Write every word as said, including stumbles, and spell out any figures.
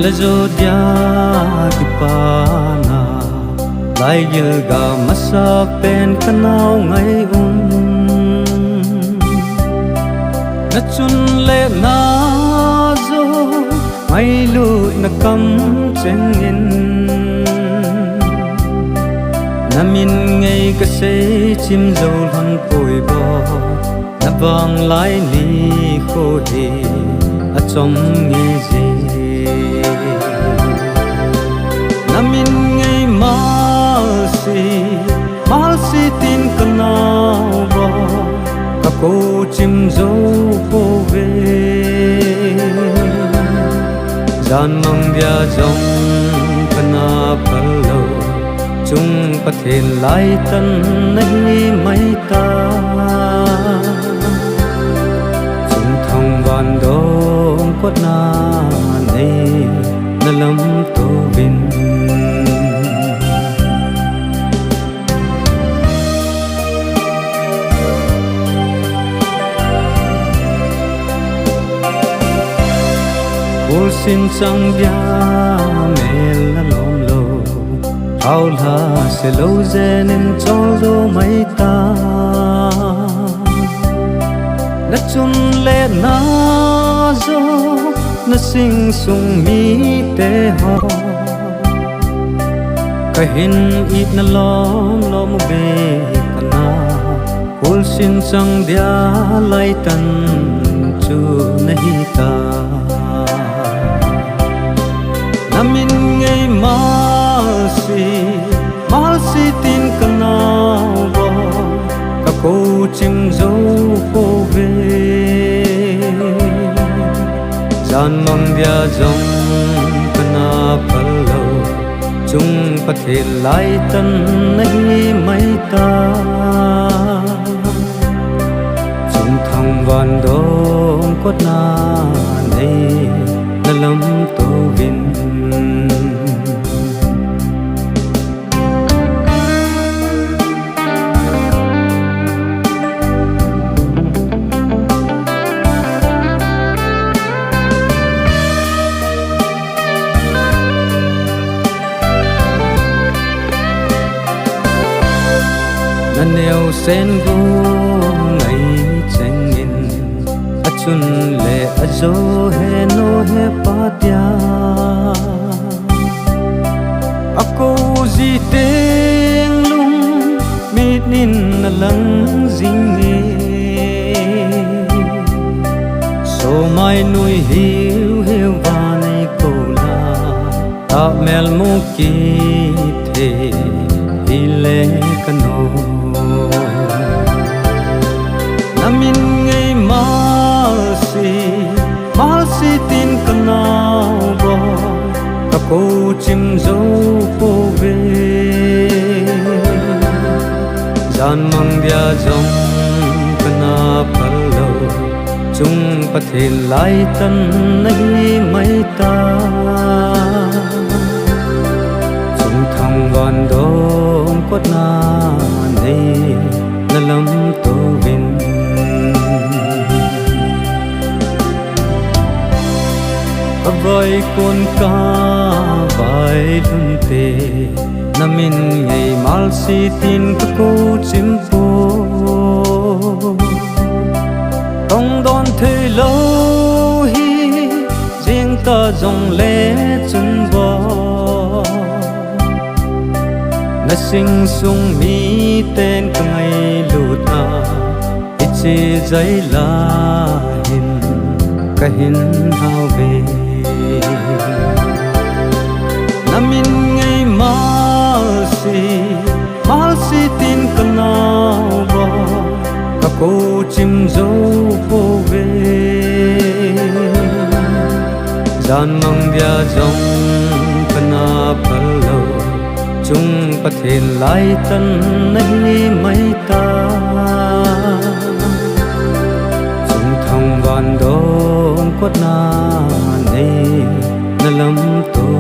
Le jo dia kipana, lai gilga masapen kanao ngai um. Na chun le na jo, ngailutna kamchengin. Na min ngei kasei chim jou lhon poi bo. Na vanglai nikho hi achom nge je. Na min ngei malsi, malsi tin kanao bo, kako chim jou pouve. Jan mang dia jong kana phal lou, chung Pathen laitan nahi mai ta. Chungthang van dong kotna nei na lamtouvin. Ulsin chang dia mel na lom lou, haolha se lou jen in chol do mai ta. Na chun le na jo, na sing sung mite ho, kahin it na lom lom uve kana. Ulsin chang dia laitan chu nahi ta. Na min ngei malsi, malsi tin kanao bo, kako chim jou pouve. Jan mang dia jong kana phal lou, chung Pathen laitan nahi mai ta. Chungthang van dong kotna nei na lamtouvin. Na neo sen gu ngai chengin, achun le ajo he no he pa tia. Ako ji teng lung mit nin na lang jing e. Somai nui hiu hiu vanei ko la, ta mel mu kit thei hile kano. Na min ngei malsi, malsi tin kanao bo, kako chim jou pouve. Jan mang dia jong kana phal lou, chung Pathen laitan nahi mai ta. Chungthang van dong kotna nei na lamtouvin. Ka vai kon ka vai lhun te, na min ngei malsi tin kako chim po. Tong don thei lou hi, jing ta jong le chun bo. Na sing sung miten ka ngailut na, hiche jai la hin kahin hao ve. Na min ngei malsi, malsi tin kanao bo, kako chim jou pouve. Jan mang dia jong kana phal lou, chung Pathen laitan nahi mai ta. Chungthang van dong kotna nei na lamtou